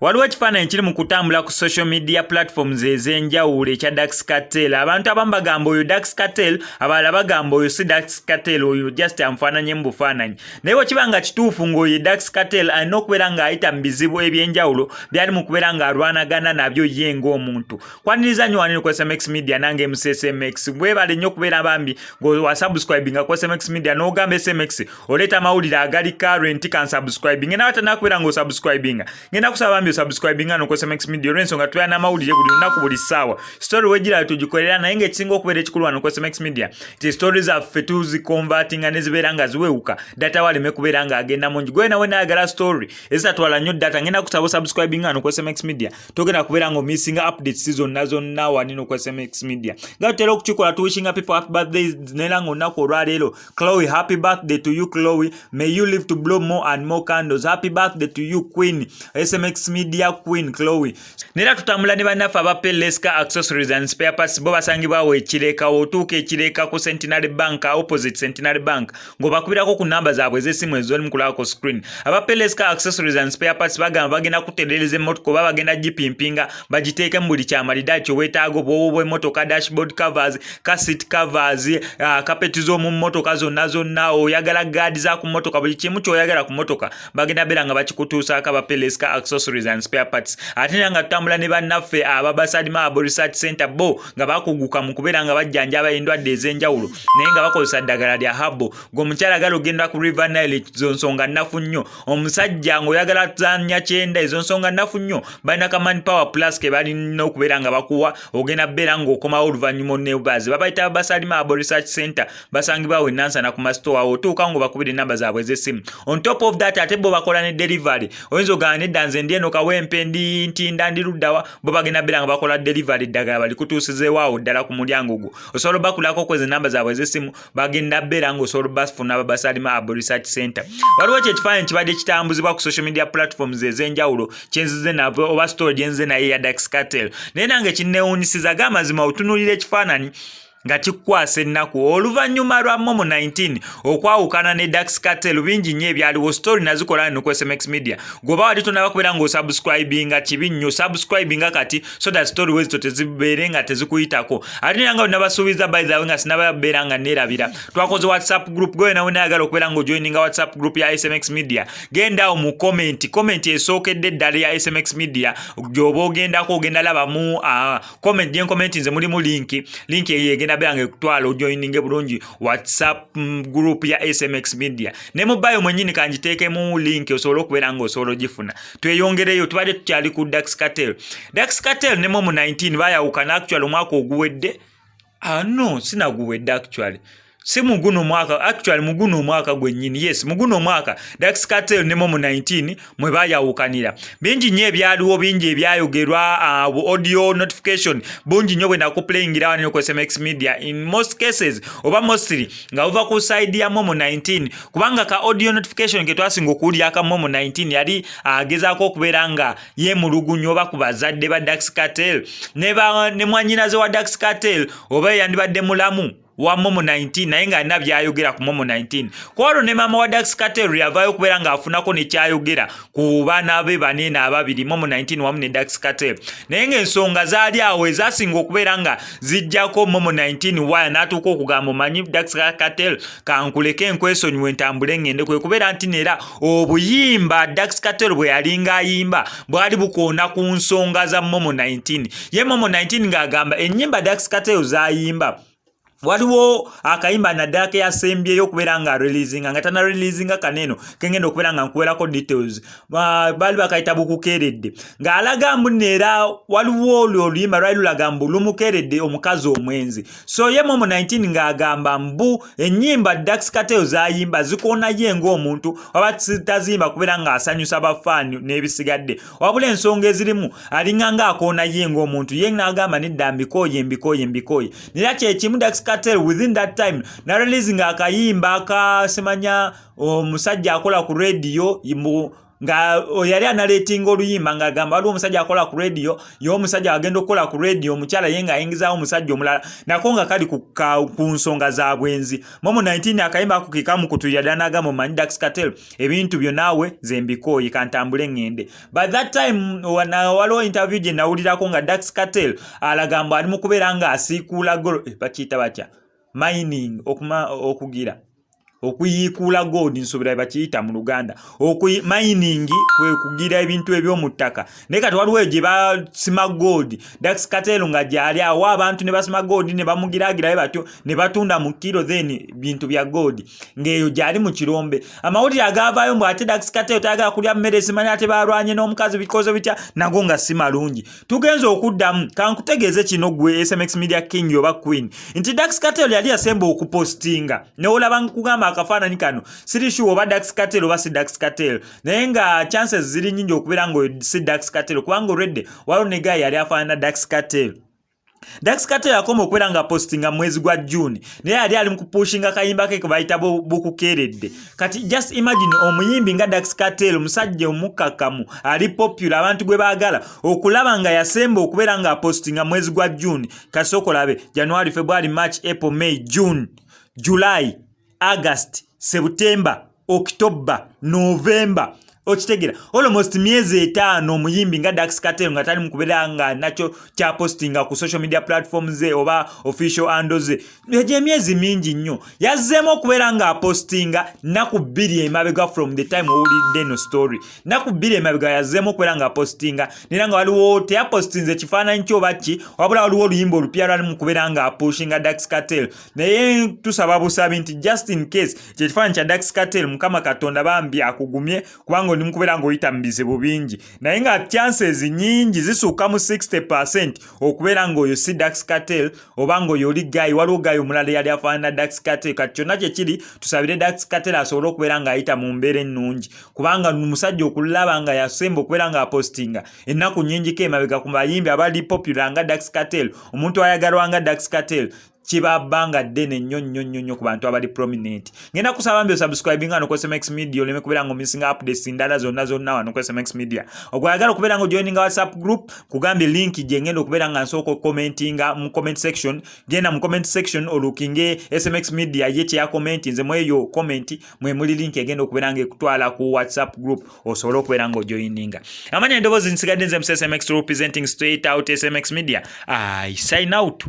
Waliwo ekifaananyi kiri mu kutambula ku social media platforms ez'enjawulo ekya Dax Kartel. Abantu abamu bagamba oyo Dax Kartel, abalala bagamba oyo si Dax Kartel, oyo just amufaananye mu bufaananyi. Naye bwe kiba nga kituufu ng'oyo Dax Kartel, alina okubeera ng'ayita mu bizibu eby'enjawulo byali mu kubeera ng'alwanagana nabyo ye ng'omuntu. Kwaniriza nnyo wanino ku SMX Media, nange MCSMX. Bwebale nnyo okubeera bambi ng'owasubscribinga ku SMX Media n'ogamba, "SMX oleeta amawulire agali current, kan subscribing." Nawe tanakubeera ng'osubscribinga, ngenda kusaba bambi osubscribinga no ku SMX Media, olw'ensonga tubeera n'amawulire buli lunaku, buli ssaawa. Story wegira tugikolera, naye ng'ekisinga okubeera ekikulu wano ku SMX Media ti story zaffe tuziconvertinga ne zibeera nga ziwewuka, data waleme kubeera ng'agenda mungi. Gwe nawe nayagala story ezitatwala nnyo data, ngenda kusaba osubscribinga wano ku SMX Media, togenda kubeera ng'omissinga updates zonna zonna wanino ku SMX Media. Nga tutera okukikola, tuwishinga people happy birthdays, nera ng'olunaku olwaleero, Chloe, happy birthday to you. Chloe, may you live to blow more and more candles. Happy birthday to you, queen, SMX Media queen Chloe. Nera tutambula ne bannaffe aba Peleska Accessories and Spare Parts. Bo basangibwawo Ekireka. Otuuka Ekireka ku Centenary Bank, opposite Centenary Bank, ng'obakubirako ku namba zaabwe ez'essimu ezoli mu kulaba ku screen. Aba Peleska Accessories and Spare Parts bagamba bagenda kutereereza emmotoka oba bagenda gipimpinga, bagiteekemu buli kyamaliddaaki kyeweetaaga, obwowo bw'emmotoka, dashboard covers, car seat covers, kapeti z'omu mmotoka zonna zonna, oyagala guard za ku mmotoka, buli kimu ky'oyagala ku mmotoka bagenda beera nga bakikutuusaako, aba Peleska Accessories and Spare Parts. Ate era nga tutambula ne bannaffe aba Basalima Herbal Research Center, bo nga bakuguka mu kubeera nga bajjanjaba endwadde ez'enjawulo, naye nga bakozesa ddagala lya herbal. Ng'omukyala agala ogenda ku River Nile, ezo nsonga nnafu nnyo. Omusajja ng'oyagala zanya kyenda, ezo nsonga nnafu nnyo. Balina ka Man Power Plus ke balina okubeera nga bakuwa, ogenda beera ng'okomawo oluvannyuma onebaze. Babayita Basalima Herbal Research Center, basangibwawo enansana ku masitowa. Otuuka ng'obakubira enamba zaabwe ez'essimu. On top of that, ate bo bakola ne delivery. Oyinza ogamba, "Nedda, nze ndi eno Kawempe, ndi Ntinda, ndi luddawa." Bo bagenda beera nga bakola delivery, eddagala balikutuusizeewaawo ddala ku mulyango gwo. Osobola obakulako kweza enamba zaabwe ez'essimu, bagenda beera ng'osobola obafuna, Basalima Herbal Research Center. Waliwo kyo ekifaananyi kibadde kitambuzibwa ku social media platforms ez'enjawulo kyenzize nabo, oba story gyenzize naye ya Dax Kartel, naye nange kinneewuunyisiza g'amazima. Otunuulira ekifaananyi nga kikukwasa ennaku. Oluvannyuma lwa Momo 19 okwawukana ne Dax Kartel, bingi nnyo ebyaliwo. Story nazikola no ku SMX Media. Gwoba wali tonaba kubeera ng'osubscribinga, kibi nnyo, subscribinga kati so that story wezito tezibeere nga tezikuyitako. Ate era nga nabasuubiza, by the way, nga sinababeera nga neerabira, twakoze WhatsApp group. Gwe nawe nayagala okubeera ng'ojoininga WhatsApp group ya SMX Media, genda awo mu comment esookedde eddala ya SMX Media gy'oba ogendako, ogenda labamu comment gyenkomenti nze, mulimu link. Link eyo egenda beera nga ekutwala ojoininge bulungi WhatsApp group ya SMX Media. Ne mu bio mwennyini kangiteekemu link osobole okubeera nga osobola ogifuna. Tweyongereyo, tubadde tukyali ku Dax Kartel. Dax Kartel ne Momo 19 bayawukana actually omwaka oguwedde. Ah, no, sinaguwedde actually, si muguno mwaka, actually muguno omwaka gwennyini. Yes, muguno omwaka Dax Kartel ne Momo 19 mwe bayawukanira. Bingi nnyo ebyaliwo, bingi ebyayogerwa, audio notification bungi nnyo bwe nakuplayingira wano ku SMX Media, in most cases oba mostly nga buva ku side ya Momo 19, kubanga ka audio notification ke twasinga okuwulira aka Momo 19 yali agezaako okubeera nga yeemulugunya oba ku bazadde ba Dax Kartel ne mwannyinaze wa Dax Kartel, oba yandibadde mulamu wa Momo 19, naye ng'alina byayogera ku Momo 19. Kwolwo ne maama wa Dax Kartel yavaayo okubeera ng'afunako nekyayogera ku baana be baneeno ababiri, Momo 19 wamu ne Dax Kartel. Naye ng'ensonga zaali awo ezasinga okubeera nga zijjako Momo 19 waya n'atuuka okugamba, "Omanyi, Dax Kartel, kankuleke enkwesonyiwe ntambule ŋŋende." Kwe kubeera nti neera obuyimba Dax Kartel bwe yalinga ayimba bwali bukoona ku nsonga za Momo 19. Ye Momo 19 ng'agamba ennyimba Dax Kartel z'ayimba, waliwo akayimba naddala ke yasembyeyo okubeera nga releasinga, nga tana releasinga kaneeno kengenda okubeera nga nkuwerako details, baali bakayita Bukukeeredde, ng'alaga mbu nno era waliwo olwo oluyimba lwali lulaga mbu lumukeeredde omukazi omwenzi. So ye Momo 19 ng'agamba mbu ennyimba Dax Kartel z'ayimba zikoona ye ng'omuntu, waba taziyimba kubeera ng'asanyusa bafaani n'ebisigadde, wabula ensonga ezirimu alinga ng'akoona ye ng'omuntu. Ye n'agamba, "Nedda, mbikooye, mbikooye, mbikooye." Nera kyekimu Dax Kartel within that time na releasing akayimba akasimanya omusajja akola ku radio. Nga yali analeetinga oluyimba ng'agamba waliwo omusajja akola ku radio, ye omusajja agenda okukola ku radio, omukyala ye ng'ayingizaawo omusajja omulala, nako nga kali ku nsonga za bwenzi. Momo 19 akayimba ako kekamukutulira ddala n'agamba, "Omanyi Dax Kartel, ebintu byo naawe nze mbikooye, kantambule ŋŋende." By that time waliwo interview gye nawulirako nga Dax Kartel alaga mbu ali mu kubeera ng'asiikuula gold, bakiyita batya, mining, okugira okuyiikuula gold, nsuubira bakiyita mu Luganda mining, kwe kugira ebintu eby'omu ttaka. Naye kati waliwo eyo gye basima gold, Dax Kartel nga gyali awo, abantu ne basima gold ne bamugiragirayo batyo ne batunda mu kiro, then bintu bya gold, ng'eyo gyali mu kirombe. Amawulire agaavaayo mbu ate Dax Kartel tayagala kulya mmere, simanyi ate balwanye n'omukazi, bikoze bitya, nago nga si malungi. Tugenza okuddamu, kankutegeeze kino gwe SMX Media King oba Queen, nti Dax Kartel yali yasemba okupostinga, newolaba nkugamba akafaananyi kano, siri sure oba Dax Kartel oba si Dax Kartel, naye nga chances ziri nyingi okubeera nga si Dax Kartel, kubanga olwedde waliwo ne guy yali afaanana Dax Kartel. Dax Kartel yakoma okubeera nga postinga mwezi gwa June, naye yali ali mu kupushinga kayimba ke kebayita Bukukeeredde. Kati just imagine omuyimbi nga Dax Kartel, omusajja omukkakkamu, ali popular, abantu gwe baagala, okulaba nga yasemba okubeera nga apostinga mwezi gwa June. Kasooka olabe January, February, March, April, May, June, July, August, September, October, November, okitegera, almost myezi 5 omuyimbi nga Dax Kartel nga tali mukubeera nga nakyo kyapostinga ku social media platform ze oba official handle ze. Egyo emyezi mingi nnyo. Yazzeemu okubeera nga apostinga nnaku 2 emabega from the time owulidde eno story. Nnaku 2 emabega yazzeemu okubeera nga apostinga, nera nga waliwo teyapostinze ekifaananyi kyoba ki, wabula waliwo oluyimba olupya lwali mu kubeera nga apushinga Dax Kartel. Naye tusaba busabi nti just in case kyekifaananyi kya Dax Kartel, Mukama Katonda bambi akugumye, kubanga oli mukubeera ng'oyita mu bizibu bingi. Naye nga chances nyingi zisukka mu 60% okubeera ng'oyo si Dax Kartel oba ng'oyo oli guy, waliwo guy omulala eyali afaanana Dax Kartel. Kati kyonna kye kiri, tusabire Dax Kartel asobole okubeera ng'ayita mu mbeera ennungi, kubanga musajja okulaba nga yasemba okubeera ng'apostinga ennaku nnyingiko emabega ku bayimbi abali popular nga Dax Kartel, omuntu ayagalwa nga Dax Kartel, kiba bbanga ddene nnyo nnyo nnyo nnyo ku bantu abali prominent. Ngenda kusaba mbi osubscribinga wano ku SMX Media, oleme kubeera nga omissinga updates ndala zonna zonna wano ku SMX Media. Ogwayagala okubeera nga ojoininga WhatsApp group, kugambye link gye ngenda okubeera nga nsooka okucommentinga mu comment section. Genda mu comment section olukinge SMX Media ye kyeyakommentinze, mu eyo comment mwe muli link egenda okubeera nga ekutwala ku WhatsApp group, osobole okubeera nga ojoininga. Amanya endoboozi nsigadde nze mu SMX, representing straight out SMX Media. I sign out.